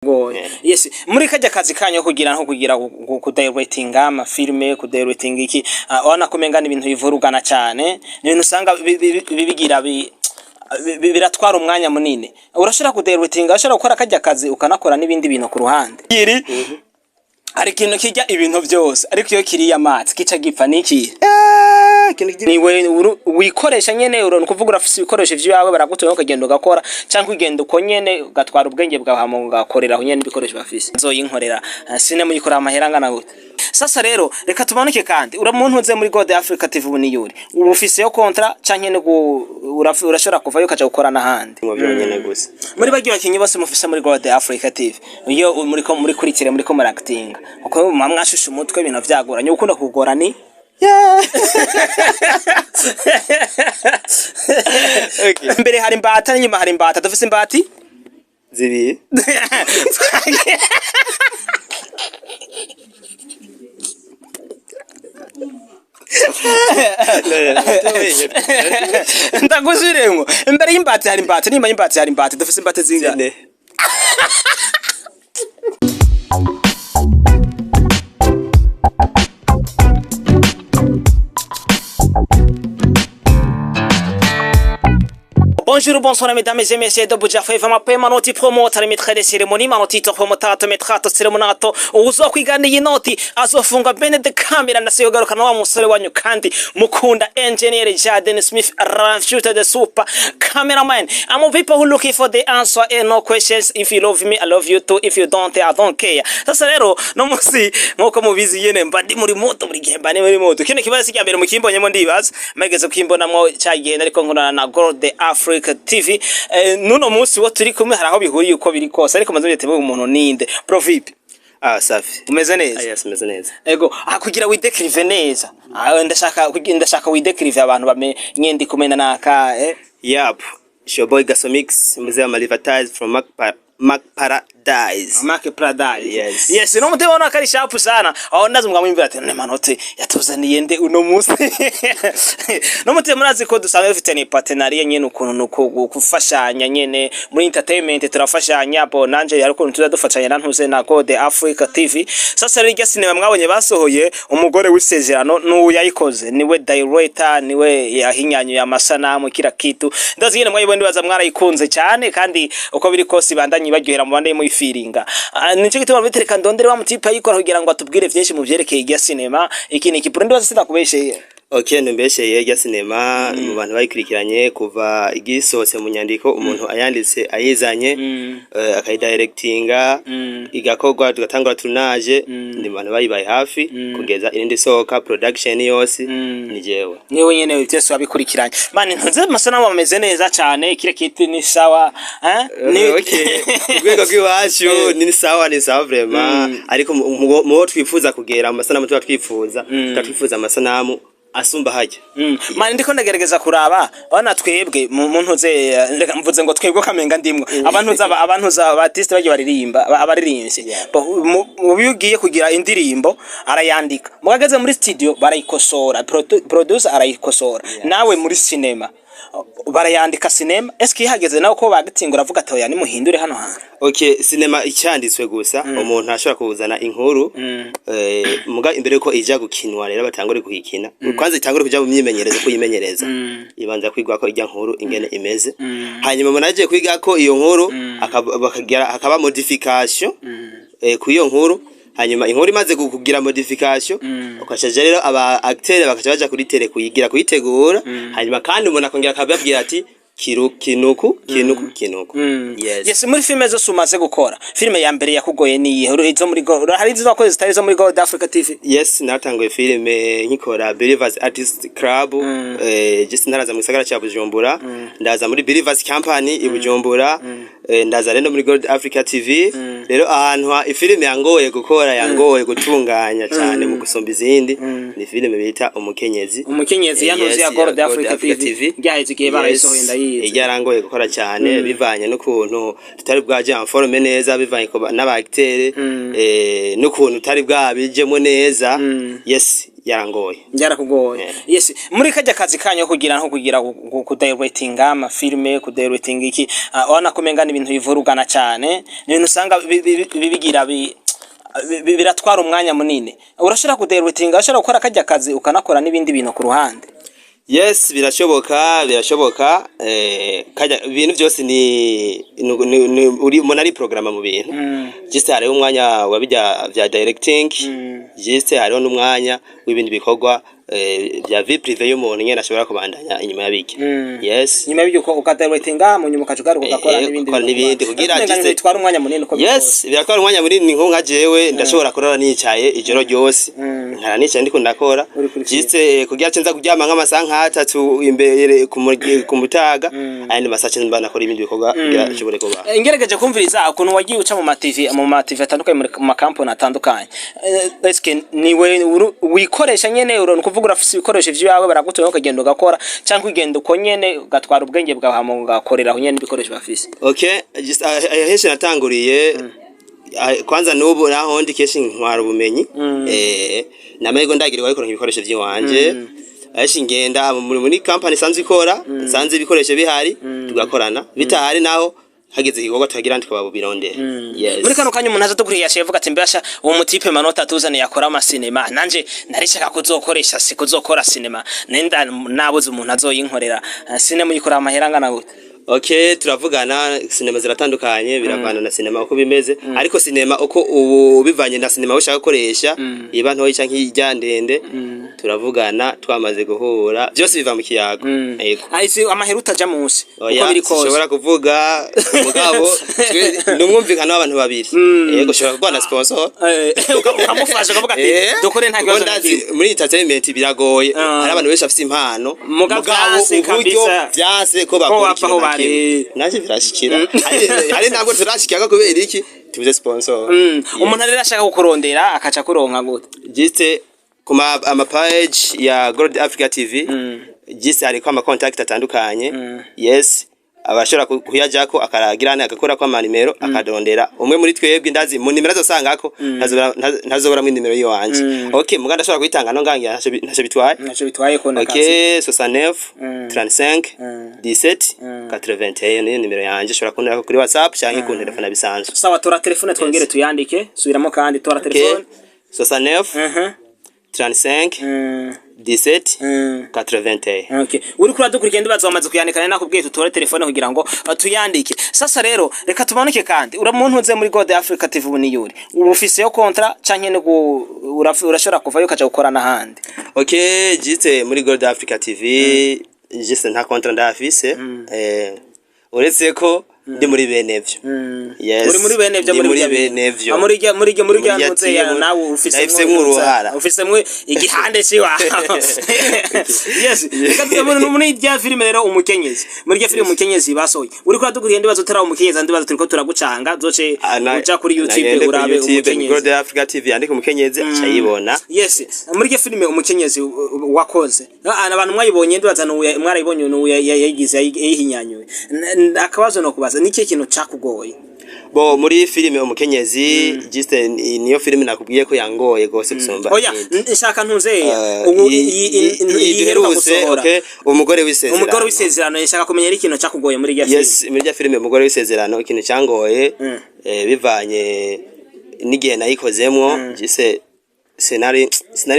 Goye. Yes, muri kajya kazi kanyu kugira nko kugira kudirectinga amafilme, kudirectinga iki, urabona ko umenga n'ibintu bivurugana cyane, ni ibintu usanga bigira biratwara umwanya munini. Urashobora kudirectinga, urashobora gukora kajya kazi ukanakora n'ibindi bintu ku ruhande. Iri hari ikintu kijya ibintu byose, ariko iyo kiriye amazi kica gipfa, niki? Niwe wikoresha nyene, urabona kuvuga urafise ibikoresho vyawe, baragutoye ukagenda ugakora, canke ugenda uko nyene ugatwara ubwenge bwawe hama ugakorera aho nyene ibikoresho bafise. Nzoyinkorera sinema uyikorera amahera angana gute? Sasa rero reka tumanuke, kandi uramuntu uze muri God Africa TV ubu niyuri ufiseyo contrat canke urashobora kuvayo ukaja gukora n'ahandi? Mu byonyene gusa. Muri bagiye bakinyi bose mufise muri God Africa TV, iyo muriko muri kurikire, muriko muractinga, kuko muba mwashushe umutwe, ibintu vyagoranye, ukunda kugora ni Okay. Mbere hari imbata n'inyuma hari imbata, dufise imbati zibiri. Ndagusubiremwo: imbere y'imbati hari imbata, n'inyuma y'imbati hari imbata, dufise imbata zingana? Zine. Bonjour, bonsoir, mesdames et messieurs de Buja Flavor, mape manoti promoter, maître de cérémonie, manoti to promotato, metrato ceremonato, uzokwigana iyi noti azofunga bene de camera na seyogaruka na wa musore wanyu kandi mukunda, engineer Jaden Smith Ramfuter, the super cameraman. I'm a people who looking for the answer and no questions. If you love me, I love you too. If you don't, I don't care. Sasa rero no musi nkuko mubizi nyene mba ndi muri moto, buri gihe mba ndi muri moto. Kino kibazo si mbere mukimbonyemo, ndibaza mageze kukimbonamwo cya gihe nariko nkorana na Gold Africa TV. Nuno munsi wo turi kumwe hari aho bihuriye uko biri kose, ariko maze mbete umuntu ninde? Bro Vipi? Ah, safi. Umeze neza? Ah, yes, meze neza. Ego, kugira widécrive neza. Ndashaka widécrive abantu bamenye ndi kumena naka. Yep. It's your boy Gasomix, mzee wa Malivatize from Mac Paradise. Mark Paradise. Yes. Yes, no mutema ubona ko ari sharp sana. Aho ndazi mwamwimvira ati ne manote yatuzaniye nde uno munsi. No mutema murazi ko dusanzwe dufite ni partenariat nyene, ukuntu nuko gufashanya nyene muri entertainment turafashanya, bo nanje hari ukuntu tuza dufatanya na ntuze na God Africa TV. Sasa rero irya sinema mwabonye basohoye, Umugore w'Isezerano, n'uwo yayikoze, niwe director, niwe yahinyanyuye amasanamu, kila kitu. Ndazi nyene mwayibonye, ndibaza mwarayikunze cyane, kandi uko biri kose ibandanye baryohera mu bande muyifiringa. Nico gituma bitereka ndondere wa mutipe ayikora kugira ngo atubwire vyinshi mu vyerekeye irya sinema. Iki ni ikipuro, ndibaza sindakubesheye. Okay, ntumbesheye. Irya sinema mu bantu bayikurikiranye kuva igisohotse mu nyandiko, umuntu ayanditse ayizanye, akayidirectinga, igakorwa, tugatangura tournage, ndi mu bantu bayibaye hafi kugeza irindi sohoka. Production yose ni jewe. Niwe nyene byose wabikurikiranye. Mani ntunze amasanamu ameze neza cyane, kile kitu ni sawa, eh? Okay. Urwego rw'iwacu ni sawa, ni sawa vraiment, ariko mu bo twifuza kugera amasanamu, tuba twifuza amasanamu asumba hajya. Mani ndiko ndagerageza kuraba bana twebwe mu ntuze, reka mvuze ngo twebwe kamenga ndimwo abantu za artiste bagiye baririmba, abaririmbyi. Mu iyo ugiye kugira indirimbo arayandika, mugageze muri studio barayikosora, producer arayikosora. Nawe muri cinema barayandika cinema, eske ihageze nawe ko bagatingura avuga ati oya, nimuhindure hano hantu? Okay, sinema icyanditswe gusa, umuntu ashobora kuzana inkuru, muga imbere yuko ija gukinwa rero batangure kuyikina, kwanza itangure kuja mu myimenyerezo, kuyimenyereza, ibanza kwigwa ko ijya nkuru ingene imeze. Hanyuma umuntu agiye kwiga ko iyo nkuru, bakagira hakaba modification ku iyo nkuru. Hanyuma inkuru imaze kugira modification, ukacaja rero aba acteur bakaca baja kuri tele kuyigira, kuyitegura. Hanyuma kandi umuntu akongera akababwira ati kiru kinuku kinuku kinuku. Yes. Yes, muri filime zose umaze gukora, filime ya mbere yakugoye ni iyihe? Izo muri hari izo wakoze zitari izo muri God Africa TV? Yes, natanguye filime nkikora Believers Artist Club, just ntaraza mu gisagara ca Bujumbura, ndaza muri Believers Company i Bujumbura, ndaza rero muri Gold Africa TV. Rero ahantu ifilime yangoye gukora, yangoye gutunganya cyane mu gusumba izindi, ni filime bita Umukenyezi. Umukenyezi ya ntuzi Yes, ya God Africa TV, ryaheze igihe barayisohoye, ndayizi. Yarangoye gukora cyane bivanye n'ukuntu tutari bwaje en forme neza, bivanye n'aba acteur, n'ukuntu tutari bwabijemo neza. Yes, Yarangoye. Byarakugoye. Yeah. Yes, muri kajya kazi kanyu kugira nko kugira kudirectinga amafilme, kudirectinga iki, urabona ko umenga ni ibintu bivurugana cyane, ni ibintu usanga bigira biratwara umwanya munini. Urashobora kudirectinga, urashobora gukora kajya kazi ukanakora n'ibindi bintu ku ruhande? Yes, birashoboka, birashoboka. Kajya ibintu byose ni uri umuntu ari programme mu bintu. Just hariho umwanya wa bijya vya directing, just hariho n'umwanya w'ibindi bikorwa vya vie privée y'umuntu nyene ashobora kubandanya inyuma y'abiki. Yes. Nyuma y'ibyo ukadirectinga, mu nyuma ukaca ugaruka ugakora n'ibindi ukora bintu. N'ibindi kugira Umenga ni bitwara umwanya munini uko biri kose. Yes, biratwara umwanya munini. Nko nka jewe ndashobora kurara nicaye ijoro ryose, nkara nicaye ndiko ndakora. Uri kuri Just kugira nza kuryama nk'amasaha nk'atatu imbere ku mutaga, ayandi masaha mba nakora ibindi bikorwa kugira nshobore kuba Ngerageje kumviriza ukuntu wagiye uca mu ma TV atandukanye, mu makampani atandukanye. Eske niwe wikoresha nyene? Ni ukuvuga urafise ibikoresho vyawe baragutumye ukagenda ugakora, cyangwa ugenda uko nyene ugatwara ubwenge bwawe hama ugakorera aho nyene ibikoresho bafise? Okay, just henshi natanguriye, kwanza n'ubu naho ndi kenshi ntwara ubumenyi, namego ndagirirwa ariko ibikoresho vy'iwanje. Ahenshi ngenda muri company isanzwe ikora, nsanze ibikoresho bihari tugakorana, bitahari naho hageze igikorwa tukagira tukababirondera. Yes. Muri kano kanya umuntu aza dukuriye yaciye avuga ati: "Mbasha uwo mutipe Manota atuzaniye akora amasinema, nanje narishaka kuzokoresha si kuzokora sinema, nenda nabuze umuntu azoyinkorera." Sinema uyikora amahera angana gute? Okay, turavugana. Sinema ziratandukanye, biravana na sinema uko bimeze, ariko sinema uko ubu bivanye na sinema ushaka gukoresha, iba ntoyi canke ijya ndende, turavugana twamaze guhura. Byose biva mu kiyago. Yego. Ahise amahera utaja munsi uko Oya, biri kose. Sinshobora kuvuga, mugabo ni umwumvikano w'abantu babiri. Yego, ushobora kuvuga na sponsor. Ukamufasha ukavuga ati dukore nta Kuko kibazo na ndazi kimwe. muri entertainment biragoye. Hari abantu benshi bafise impano, Mugabo vyanse uburyo kabisa. vyanse ko bakora Wapfa ikintu aho na bari. kimwe. Nanje birashikira. Hari ntabwo turashikira kubera iki tubuze sponsor. Umuntu rero ashaka kukurondera akaca kuronka gute? Just ku ama page ya Gold Africa TV, just hariko ama contact atandukanye. Yes, abashobora kuyajako akaragira agakora ko amanimero, akadondera umwe muri twebwe. Ndazi mu nimero azosangako ntazobora mu nimero yiwanje. Okay, muga ndashobora kuyitanga no ngangira, ntacyo bitwaye. Ntacyo bitwaye ko nakazi. Okay, 69 35 17 81 niyo nimero yanje. Ushobora kuntera kuri WhatsApp canke kuntelefona bisanzwe. Sawa, tora telefone twongere tuyandike. Subiramo kandi, tora Okay, telefone. 69 35 17 81. Okay. Uri kuri dukurikira, ndibaza wamaze kuyandika. Nari nakubwiye tutore telefone kugira ngo tuyandike. Sasa rero reka tumanuke kandi. Uramuntu uze muri God Africa TV ubu ni yuri. Ufiseyo contrat canke no urashobora kuvayo ukaja gukora n'ahandi? Okay, just muri Gold Africa TV just nta contrat ndafise, uretse ko ndi muri benevyo. Yes. Uri muri bene vyo? Ndi muri bya bene vyo. Ah, muri rya Muri ntuze ya team, nawe ufise ndafisemwo uruhara. Ufisemwo igihande ciwa. Yes, reka tuze muri rya filime rero Umukenyezi. Muri rya filime Umukenyezi basohoye, uri kuri dukuriye, ndibaza utari umukenyezi, ndibaza turiko turagucanga, zoce uja kuri YouTube nagende kuri urabe YouTube, Umukenyezi. Gold Africa TV, yandike Umukenyezi acayibona. Yes, muri rya filime Umukenyezi wakoze, abantu mwayibonye, ndibaza nuye mwarayibonye, nuye yayigize yayihinyanyuye. Akabazo no kubaza, ni ikihe kintu cakugoye? Bo muri filime Umukenyezi, just niyo filime nakubwiye ko yangoye gose gusumba Oya, iyindi. Nshaka ntuzeya ubu iyi iheruka duherutse, gusohora. Okay, Umugore w'Isezerano. Umugore w'Isezerano, nshaka kumenya ari ikintu cakugoye muri rya filime. Yes, muri rya filime Umugore w'Isezerano ikintu cyangoye, bivanye n'igihe nayikozemwo, just sinari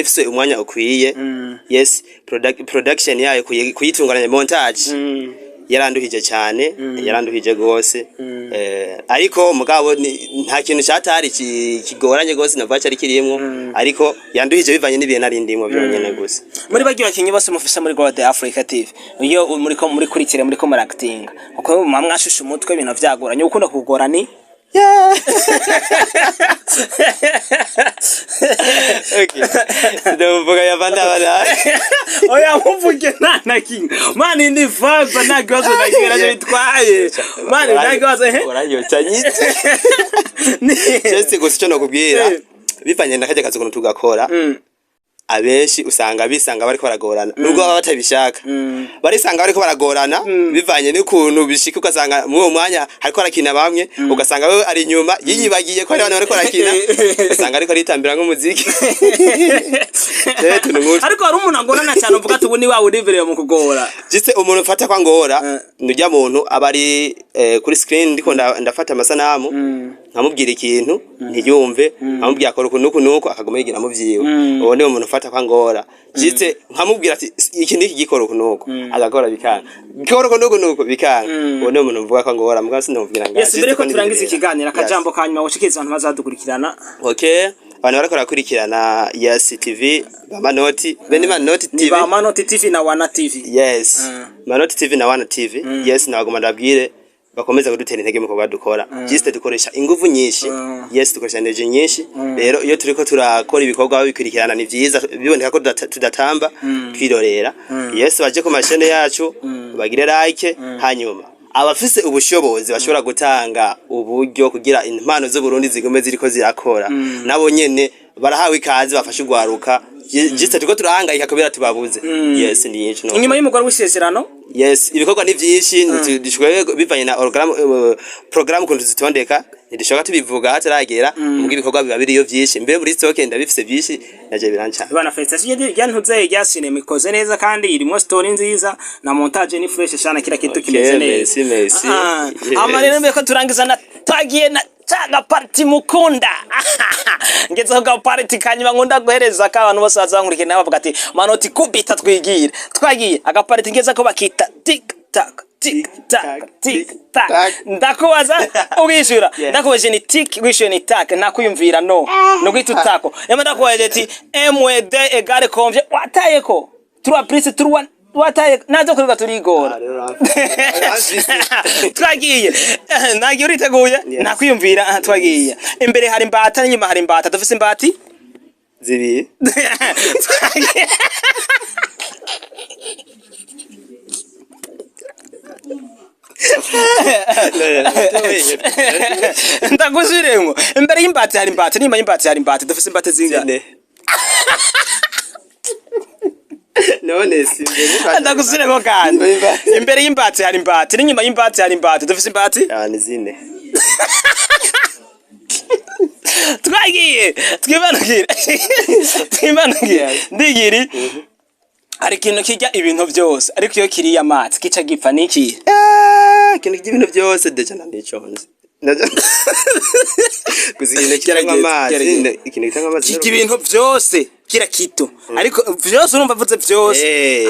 mfise umwanya ukwiye. Yes, production yayo, kuyitunganya, montage, yaranduhije cyane, yaranduhije gose. Ariko mugabo nta kintu cyatari kigoranye gose navuga cyari kirimwo, ariko yanduhije bivanye n'ibihe nari ndimwo byonyene gusa. Muri bagiye bakinyi bose mufise muri God Africa TV, iyo muriko muri kurikira, muriko muractinga, kuko muba mwashushe umutwe, ibintu vyagoranye, ukunda kugora ni Okay, ndavuga yavanda bana. Oya, muvuge nta na kimwe mani, ni vibe, nta kibazo na kimwe nacyo bitwaye mani, nta kibazo Uranyoca nyitse. Just gusa icyo nakubwira, bivanye na kajya kazi ukuntu tugakora. Abenshi usanga bisanga bariko baragorana, nubwo baba batabishaka, barisanga bariko baragorana bivanye n'ukuntu bishika, ugasanga muri uwo mwanya hariko harakina bamwe, ugasanga wewe ari inyuma yiyibagiye ko hari abantu bariko barakina, ugasanga ariko aritambira nk'umuziki. Tuntu nk'utwo. Ariko hari umuntu agorana cyane uvuga ati ubu ni wawe uribereye mu kugora? Jise umuntu mfata kwa ngora nujya muntu aba ari kuri screen, ndiko ndafata amasanamu, nkamubwira ikintu ntiyumve, nkamubwira akora uku nuku nuku, akaguma yigira mu vyiwe. Uwo niwe muntu mfata kwa ngora. Jise nkamubwira ati iki niki gikora uku nuku, agakora bikanga, gikora uku nuku nuku bikanga. Uwo niwe muntu mvuga kwa ngora, mugabo sinamubwira nga. Yes, mbere ko turangiza ikiganiro, akajambo ka nyuma gushikiriza abantu bazadukurikirana. Okay, abantu bariko barakurikirana Yes TV, ba Manoti, bene Manoti Ni TV. ba Manoti TV na Wana TV. Yes, Manoti TV na Wana TV. Yes, nabagoma ndabwire bakomeza kudutera intege mu bikorwa dukora. Just dukoresha inguvu nyinshi, yes, dukoresha energy nyinshi. Rero iyo turiko turakora ibikorwa bikurikirana, ni vyiza biboneka ko tudatamba twirorera. Yes, baje ku mashene yacu bagire like, hanyuma abafise ubushobozi bashobora gutanga uburyo kugira impano z'Uburundi zigume ziriko zirakora, nabo nyene barahawe ikaze, bafashe ugwaruka. Just turiko turahangayika kubera tubabuze. Yes, ni ico no. Inyuma y'umugore w'isezerano. Yes, ibikorwa ni vyinshi, ntidushoboye bivanye na programme ukuntu tuzitondeka, ntidushoboka tubivuga hataragera. Muga ibikorwa biba biriyo vyinshi, mbe muri stock ndabifise vyinshi, naje birancana. Bana, félicitations rya ntuze rya cinema ikoze neza kandi irimo story nziza na montage ni fresh sana, kila kitu kimeze neza. Merci, merci. Yes. Ama rero mbere ko turangiza na tagiye na caga party mukunda, ngezeho ga party kanyuma nkunda guhereza ka abantu bose bazankurikira nabo bavuga ati Manoti kubita twigire. Twagiye agaparty ngeze ko bakita tic tac, tic tac, tic tac. Ndakubaza ubishura. Ndakubaje ni tic, wishuye ni tac, nakwiyumvira no no guhita utako. Yama ndakubaje ati M2 égale combien, watayeko 3 plus 3, wataye nazo kuruka turigora. Twagiye, nagiye, uriteguye? Yes. Nakwiyumvira. Aha, twagiye. Imbere hari imbata n'inyuma hari imbata, dufise imbati Zibiri. Twagiye. Ndagusubiremwo. Imbere y'imbati hari imbata n'inyuma y'imbati hari imbata, dufise imbata zingana? Zine. None si imbere y'imbata- Ndagusubiremwo kandi. Imbere y'imbati hari imbati n'inyuma y'imbati hari imbati, dufise imbati? Ah, ni zine. Twagiye, twimanukire, twimanukire. Ndigiri hari ikintu kirya ibintu byose, ariko iyo kiriye amazi kica gipfa, ni ikihe? Ah, ikintu cy'ibintu byose déjà naniconze. Gusa ikintu kitanywa Gerageza, amazi, gerageza. ikintu kitanywa amazi. Kirya ibintu byose, kira kitu, ariko vyose urumva avuze byose.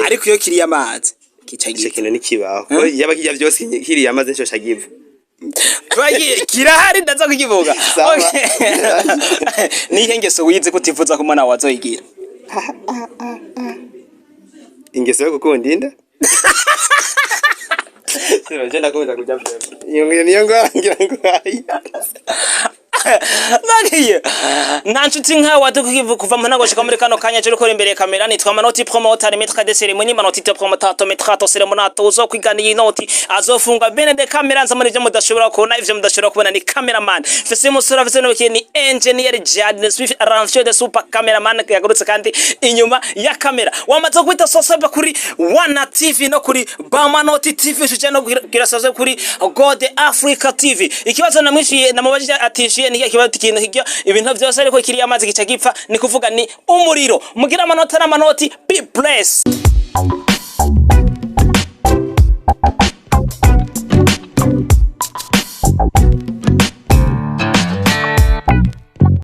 Ariko iyo kiriye amazi kica Ico gipfa. kintu ntikibaho. Ko yaba kirya byose kiriye amazi nshosha giva. Twagiye, kirahari, ndaza kukivuga. Sawa. Okay. Nihe ngeso wize kutifuza ko umwana wawe azoyigira? Ingeso yo gukunda inda. Sino je ndakunda kurya vyose. Iyo ngiyo niyo ngora ngira ngo ayi. Bagiye nta nshuti nkawe wadukukivu kuva mu ntango gushika muri kano kanya cyo gukora imbere ya kamera. Nitwa Manoti promoter, maître de cérémonie, Manoti te promoter, maître de cérémonie, uzo kwigana iyi noti azofungwa bene de kamera nza muri ivyo mudashobora kubona. Ivyo mudashobora kubona ni cameraman fese umusore afise n'ubukiye ni engineer Jad Swift Ranfio de super cameraman yagurutse kandi inyuma ya kamera. Wamaze kwita subscribe kuri Wana TV no kuri Bamanoti TV, ushije no kugira subscribe kuri God Africa TV. Ikibazo namwishiye namubajije atishiye ni ikibazo ikintu kijya ibintu byose ariko kiriya amazi gica gipfa, ni kuvuga ni umuriro. Mugira amanota n'amanoti, be blessed.